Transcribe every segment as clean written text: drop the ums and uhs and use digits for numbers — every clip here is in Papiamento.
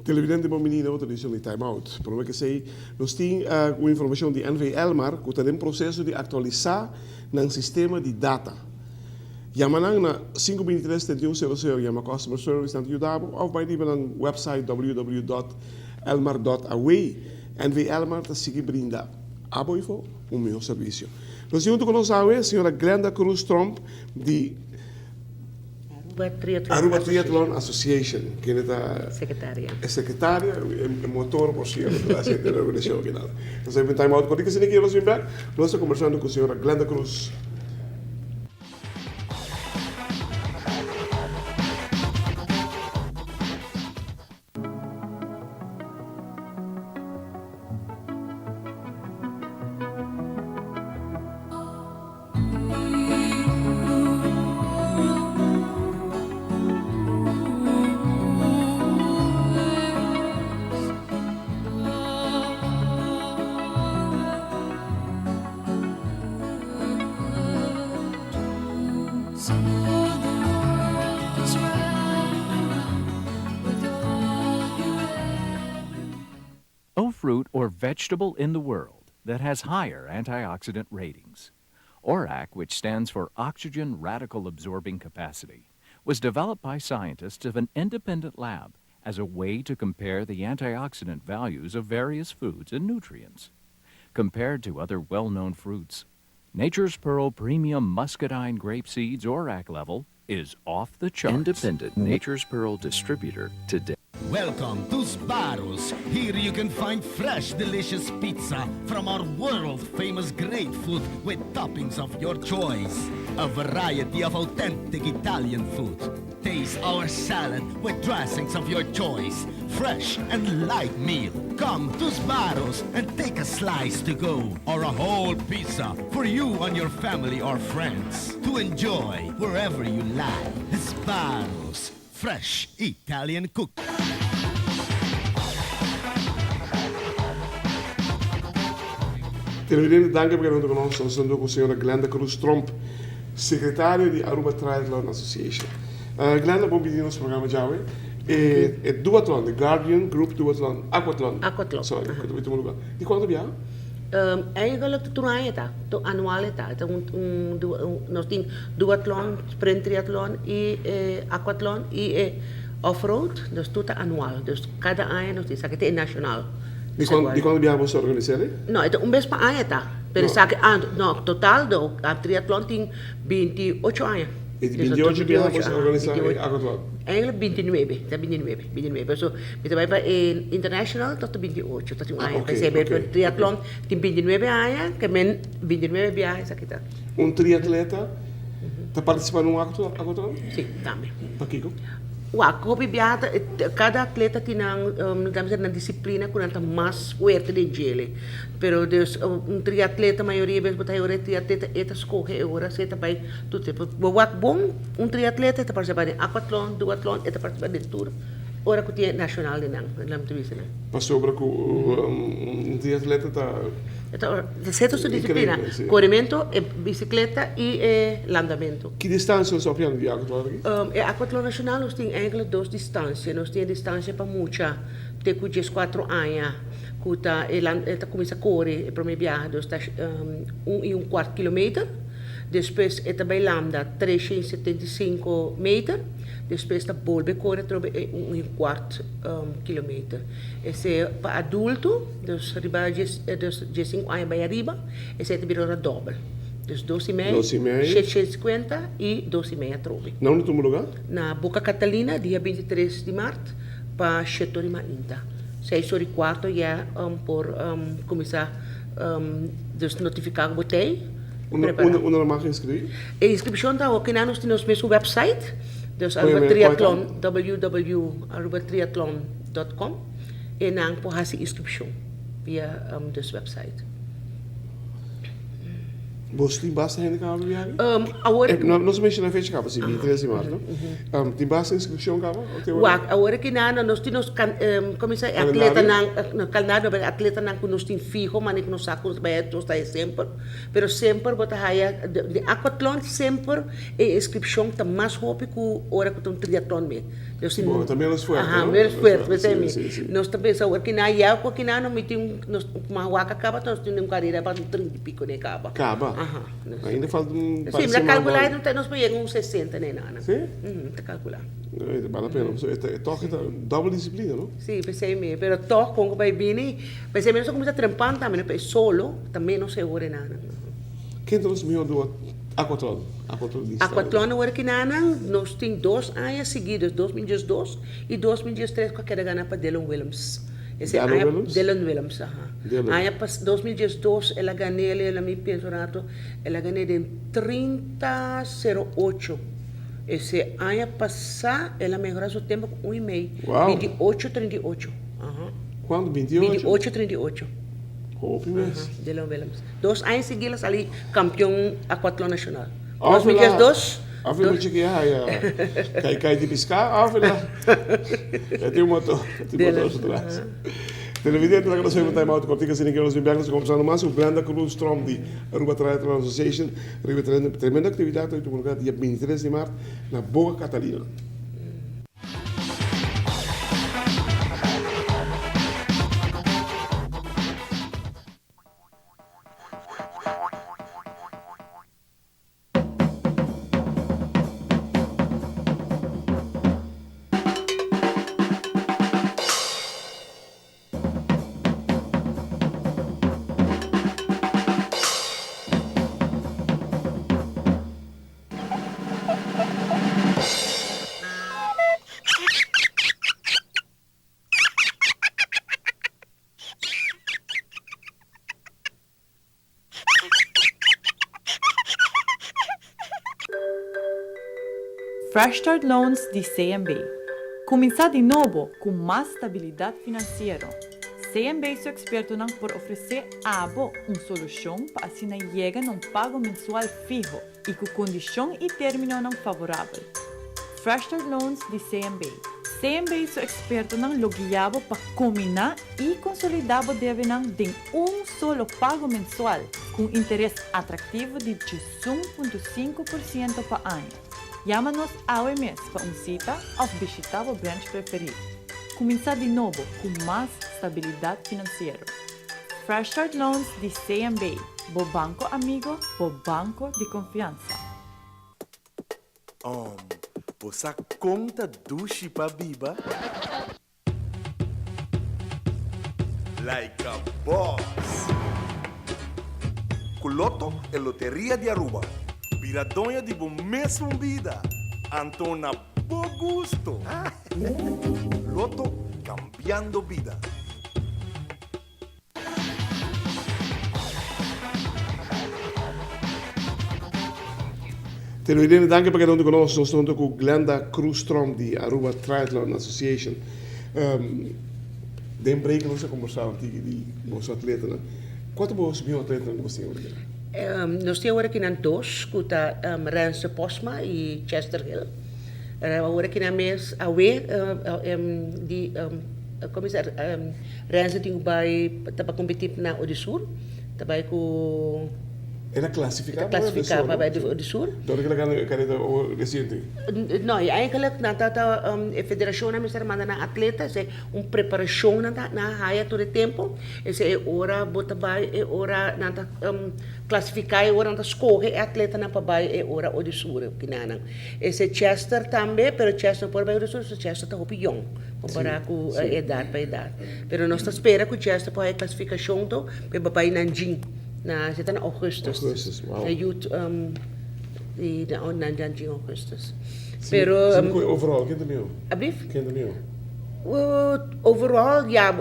Televidente bon bini na otro edicion di Time Out. Prome ke esey nos tin un informacion di NV Elmar cu ta den proceso di actualisa nan sistema di data. Yama nan na sinku bintitres 71 sero sero yama customer service nan ta yuda bo of bay riba nan website www.elmar.aw. NV Elmar ta sigui brinda abo y fo un miho servicio. Nos tin hunto cu nos awe señora Glenda Cruz Tromp di Aruba Triathlon Association, kende ta Secretaria. E secretaria, e motor por cierto, ta haci e organisacion aki nan. Nos a bin time out cortico asina ki nos bin bek, nos ta conversando cu señora Glenda Cruz. No fruit or vegetable in the world that has higher antioxidant ratings. ORAC, which stands for Oxygen Radical Absorbing Capacity, was developed by scientists of an independent lab as a way to compare the antioxidant values of various foods and nutrients. Compared to other well-known fruits, Nature's Pearl Premium Muscadine Grape Seeds ORAC level is off the charts. Independent Nature's Pearl distributor today. Welcome to Sbarro's. Here you can find fresh, delicious pizza from our world famous great food with toppings of your choice. A variety of authentic Italian food. Taste our salad with dressings of your choice. Fresh and light meal. Come to Sbarro's and take a slice to go or a whole pizza for you and your family or friends to enjoy wherever you like. Sbarro's. Fresh Italian cook. Televidente danki pa keda hunto ku nos. Nos ta hunto ku señora Glenda Cruz Tromp, secretario di Aruba Triathlon Association. Glenda, bon bini nos programa djawe. E e duatlon, the Guardian Group Duathlon, Aquathlon. Aquathlon. Sorry, ku ta pidi tuma lugar. Di kuantu biaha? Eigenlijk tur aña ta, tur anual e ta. E ta un un nos tin duatlon, sprint triatlon y e aquatlon y e off-road, dus tur ta anual. Dus kada aña nos tin esaki ta e nacional. Di kuantu biaha boso ta organisa e? No, e ta un bes pa aña ta. Pero esaki, no, total do triatlon tin 28 aña. E di 28 biaha boso a organisa e aquatlon? Eigenlijk 29, ta 29, 29. Paso mi ta bai pa e international tot 28, tot un aña. P'esei bai pa triatlon tin 29 aña, ke men 29 biaha esaki ta. Un triatleta ta participa na un aquatlon? Si, tambe. Pakiko? Wak, hopi biaha ta, kada atleta tin nan, nan bisa nan disiplina ku nan ta mas fuerte den djele. Pero dus un triatleta mayoria bes bo ta hora e triatleta e ta skohe e ora si e ta bai tur tempu. Bo wak bon un triatleta e ta partisipa den aquatlon, duatlon, e ta partisipa den tur ora ku tin e nashonal di nan, laat mi ta bisa nan. Pasobra ku un triatleta ta. E ta seta su disiplina, korementu, e bisikleta i e landamentu. Ki distansia nos ta papiando di aquatlon aki? E aquatlon nashonal nos tin eigenlijk dos distansia. Nos tin e distansia pa mucha te ku dieskuatro aña. Ku ta e lan e ta kuminsá kore e promé biaha dus ta un i un kuart kilometer, despues e ta bai landa 375 meter, despues ta bolbe kore atrobe e un i un kuart kilometer. Esei pa adulto, dus riba dies dus diesinku aña bai ariba, esei ta bira ora dòbel, dus dos i mei, 750 i dos i mei atrobe. Na unda tuma lugá? Na Boca Catalina dia 23 di mart pa shete ora i mainta. Seis ora i kuarto ya por kuminsá dus notifiká ku bo tei. Unda unda nan mag inskribí? E inskripshon ta awor kinan nos tin nos mes website, dus Aruba Triathlon www arubatriathlon dot com e nan por hasi inskripshon via dus website. Bos tin basta hende kaba pa biaha? Awor. Nos a menshona fecha kaba, si, bintitres di mart, no? Tin basta inskripshon kaba? Wak, awor aki nan nos tin nos komo bisa e atletanan, no kalendario no, pero e atletanan ku nos tin fiho, manera ku nos sa ku nos ta bai nos ta haya semper. Pero semper bo ta haya, den aquatlon semper e inskripshon ta mas hopi ku ora ku ta un triatlon mes. Nos tin. Bo ta menos fuerte, no? Aha, menos fuerte, p'esei mi. Nos ta pensa awor ki nan ya ku aki nan no mi tin nos kuma wak a kaba nos tin un karera pa un trinta i piko ne kaba. Kaba? Aha. Ainda falta un par Sí, di mi ta semana. kalkulá nos ta nos por yega un sesenta ne nan. Sí? Mi ta kalkulá. E bal la pena, pasobra e tòg e ta dòbel disiplina, no? Sí, p'esei mi, pero tòg kon ku bai bini, p'esei mi nos a kuminsá trempan tambe, no? P'e solo ta ménos e ora e nan. Ken ta nos mihó dua aquatlon, aquatlonista? Aquatlon awor ki nan, nos tin dos aña sigui, dus 2012 i 2013 ku a keda gana pa Dylan Willems. Ese Dylan aña, Willems? Dylan Willems, aha. Dylan. Aña pas, 2012 el a gan'é, el a mi pensa un rato, el a gan'é den 30 sero ocho. Ese aña pasá el a mehorá su tempo ku un i mei, Wow. 28 38. Aha. Kuantu? 28? 28 38. Hopi mes. Aha, Dylan Willems. Dos aña sigui el a sali kampion aquatlon nashonal. Of Dos mil el a, diesdos, of el dos. mucha ke haya kai kai di piská, of el a, e tin un motor, e tin motor Dylan, su tras. aha. Televidente, laga nos hei un time out kortiko asina ke nos bin bek nos ta kombersando mas ku Glenda Cruz Tromp di Aruba Triathlon Association riba e tremendo aktividat ku ta tuma lugar dia 23 di mart na Boca Catalina. Fresh Start Loans di CMB. Kuminsá di nobo ku mas stabilidat finansiero. CMB su ekspertonan por ofresé abo un solushon pa asina yega na un pago mensual fiho i ku kondishon i términonan favorabel. Fresh Start Loans di CMB. CMB su ekspertonan lo guia bo pa kombiná i konsolidá bo debenan den un solo pago mensual ku un interes atraktivo di 11.5 por siento pa aña. Yama nos awe mes pa un sita òf bishitá bo branch preferí. Kuminsá di nobo ku mas stabilidat finansiero. Fresh Start Loans di CMB, bo banko amigo, bo banko di konfiansa. Om, bo sa kon ta dushi pa biba? Like a boss! Cu Lotto e loteria di Aruba, bira doño di bo mesun bida, anto na bo gusto! Lotto, cambiando bida! Televidente danki pa keda huntu ku nos. Nos ta huntu ku Glenda Cruz Tromp di Aruba Triathlon Association. Den break nos a kombersá un tiki di boso atletanan. Kua ta boso mihó atletanan ku bo tin awor aki? Nos tin awor aki nan dos ku ta Renze Postma i Chester Hill. Awor aki nan mes awe di komo bisa Renze tin ku bai ta bai kompetí na Odisur, ta bai ku. El a klasifiká pa bai Odisur, no? pa bai Odisur. Dor ke el a gana e kareda resiente? No, i eigenlik nan ta ta e federashonnan mester manda nan atleta, esei un preparashon nan ta nan a haya tur e tempu, esei e ora bo ta bai e ora nan ta klasifiká e ora nan ta skohe e atletanan pa bai e ora Odisur kinanan. Esei Chester tambe, pero Chester no por bai Odisur, pasobra Chester ta hopi yòn. Compará ku edat pa edat. Pero nos ta spera ku Chester por haya klasifikashon to pa e bai Nanjing na si ta na augustus. Augustus, wow. Na youth di na Nanjing augustus. Pero Si mi kohe overall ken ta mihó? Ablief? Ken ta mihó? Overall ya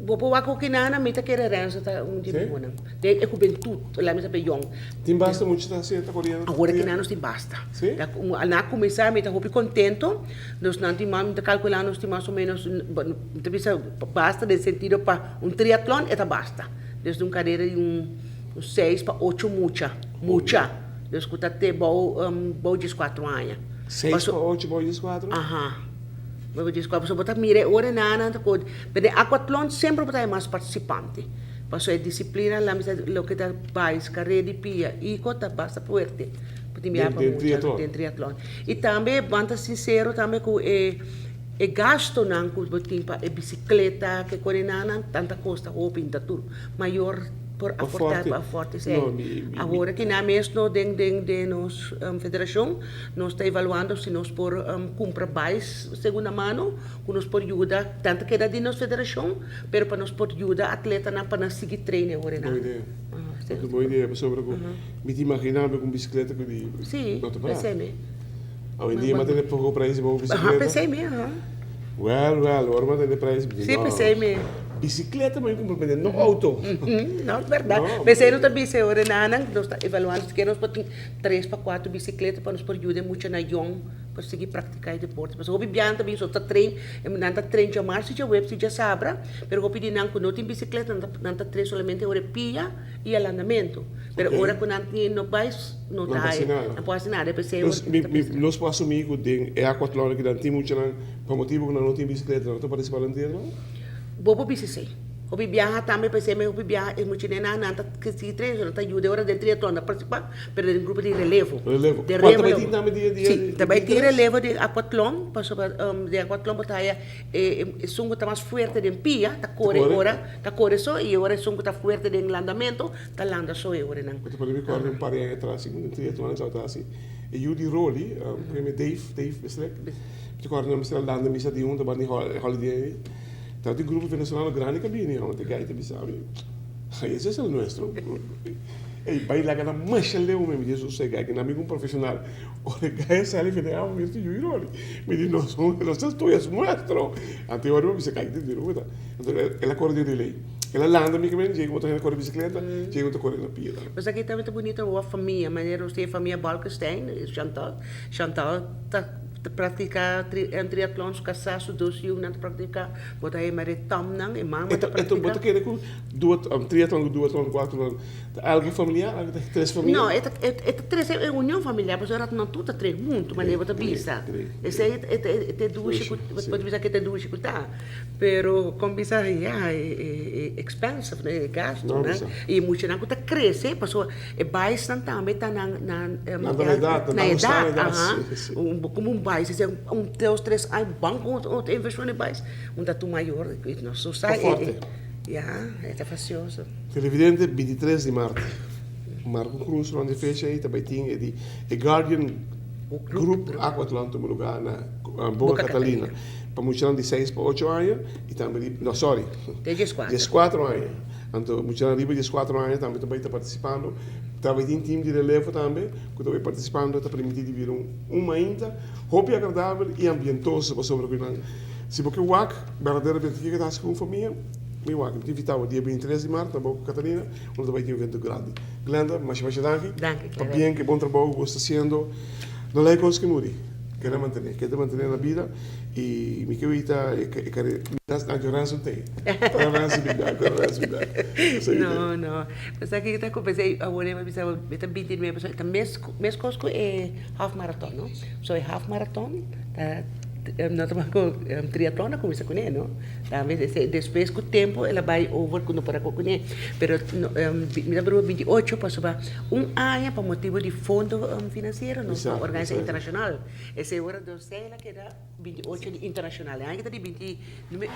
bo por wak hoki nan mi ta kere Renzo ta un di e mihónan. Den e hubentut, laat mi sa pe yong. Tin basta mucha ta hasié ta koriendo? Awor aki nan nos tin basta. Si? Nan a kuminsá mi ta hopi kontento. Nos nan tin mas, mi ta kalkulá nos tin mas o ménos, mi ta bisa basta den sentido pa un triatlon e ta basta. Desde un karera di un. Un seis pa ocho mucha, mucha, dus ku ta te bou bou dieskuatro aña. Seis pa ocho bou dieskuatro? Aha, bou dieskuatro, pasobra bo ta mira e ora nan ta kod, pero den aquatlon semper bo ta haña mas partisipante, pasobra e disiplina la mester loke ta bais, kare di pia, iko ta basta fuerte pa tin biaha pa mucha den triatlon. I tambe ban ta sinsero tambe ku e e gastonan ku bo tin pa e bisikleta, ke kos nan nan ta kosta hopi, ta tur mayor por aporta pa forte esei. Awor aki nan mes no den den den nos federacion nos ta evaluando si nos por cumpra bais segunda mano cu nos por yuda tanto keda den nos federacion pero pa nos por yuda atletanan pa nan sigui train e ora nan. Bon idea. Hopi bon idea pasobra cu mi ta imagina mi cu un bicicleta cu di no ta para. Si, pesey mi. Awendia mi a tene poco prijs di bo bicicleta. Aha, pesey mi, aha. Wel, wel, ora mi a tene prijs mi di no. Si, pesey mi. Bicicleta mi a cumpra pa no auto. No, es berdad. Pesey no ta bisa e ora nan, nos ta evaluando sikiera nos por tin tres pa cuatro bicicleta pa nos por yuda e muchanan yong pa sigui practica e deporte. Pasobra hopi biaha nan ta bin so ta train, nan ta train djamars y djaweps y djasabra, pero hopi di nan cu no tin bicicleta nan ta train solamente ora e pia y alandamento. Pero ora cu nan tin no bay no ta haya, nan por haci nada. Pesey ora ta bisa. Nos por asumi cu den e aquatlon aki nan tin muchanan pa motibo cu nan no tin bicicleta nan no ta participa den triatlon? Bo por bisa esey. Hopi biaha tambe pesey mi hopi biaha e mucha nenan nan ta sigui train so nan ta yuda ora den triatlon nan participa pero den grupo di relevo. Relevo. Cual ta bay tin tambe dia dia Si, ta bay tin relevo di aquatlon pasobra den aquatlon bo ta haya e esun cu ta mas fuerte den pia ta core ora ta core so y ora esun cu ta fuerte den landamento ta landa so e ora nan. Bo ta pone mi corda un par di aña atras den triatlon nan tabata haci e yu di Rolly Dave Dave Bestrek mi ta corda nan mester a landa misa di hunto banda di Holiday Inn. Tabatin un grupo venezolano grandi ka bini, homber, te gai ta bisa mi, Ay, ese es el nuestro. Ey, bai laga nan masha leu mi, mi di, Jesús, e gai ki nan amigo un profesional. Ora e gai a sali, mi di, ah, mi esta yu Iroli. Mi di, no, no es tuyo, es nuestro. Anto e ora mi bisa, gai ta duru, ta. Anto el a kore den relay. El a landa mi kimen, djei ku bo ta hende kore bisikleta, djei ku ta kore na pia tambe. Pues aki tambe ta bunito wak famia, manera nos tin e famia Bolkestein, Chantal, Chantal ta Ta practica triatlon, su casá, su dos yunan ta practica, bo ta hema e tomnan, e mama ta practica. Bo ta kere cu triatlon cu duatlon cu cuatlon ta algo familiar, algo ta tres familia? No, e ta tres e union familiar, pasobra nan tur ta tres hunto, manera bo ta bisa. Esey e ta e dushi cu, bo ta bisa cu e ta e dushi cu ta. Pero con bisa ya, e expensive, e gastonan, y e muchanan cu ta crece, pasobra E baisnan tambe ta na na na edat, na edat, aha. Como un bais, si un dos tres aña ban cu otro inversion di bais, un ta tu mayor, nos no sa. Ta forte. Ya, e ta facioso. Televidente, bintitres di mart, Marco Cruz rond di fecha ei ta bai tin e di e Guardian Group Aquathlon tuma lugar na Boca Catalina pa muchanan di seis pa ocho aña y tambe di, no sorry, dieskuatro aña. Anto muchanan riba dieskuatro aña tambe ta bai ta partisipando. Ta bai tin team di relevo tambe ku ta bai partisipando. Ta permití di bira un mainta hopi agradabel i ambientoso pasobra ku nan si bo ke wak berdaderamente kiko ta hasi ku un famia mi wak. Mi ta invitá bo dia bintitres di mart na Boca Catalina unda ta bai tin un evento grandi. Glenda, masha masha danki pa bien ku e bon trabou ku bo sta hasiendo. No laga e kos ke muri. Keda mantené, keda mantené na bida i mi ke wita e kare anto Renzo tei. Renzo bin bek, Renzo bin bek. No, no. Bo sa kiko ta ku p'esei awor mi a bisa bo mi ta bintinuebe pasobra e ta mes meskos ku e half marathon no. So e half marathon ta no ta ku triatlon a kuminsá kuné no. Tambe despues ku tempu el a bai over ku no por a kuné. Pero mi ta aruba binti ocho pasobra un aña pa motibu di fondo finansiero nos no organisa internashonal. Esei ora dos el a keda 28 di internashonal. E aña kita di 29.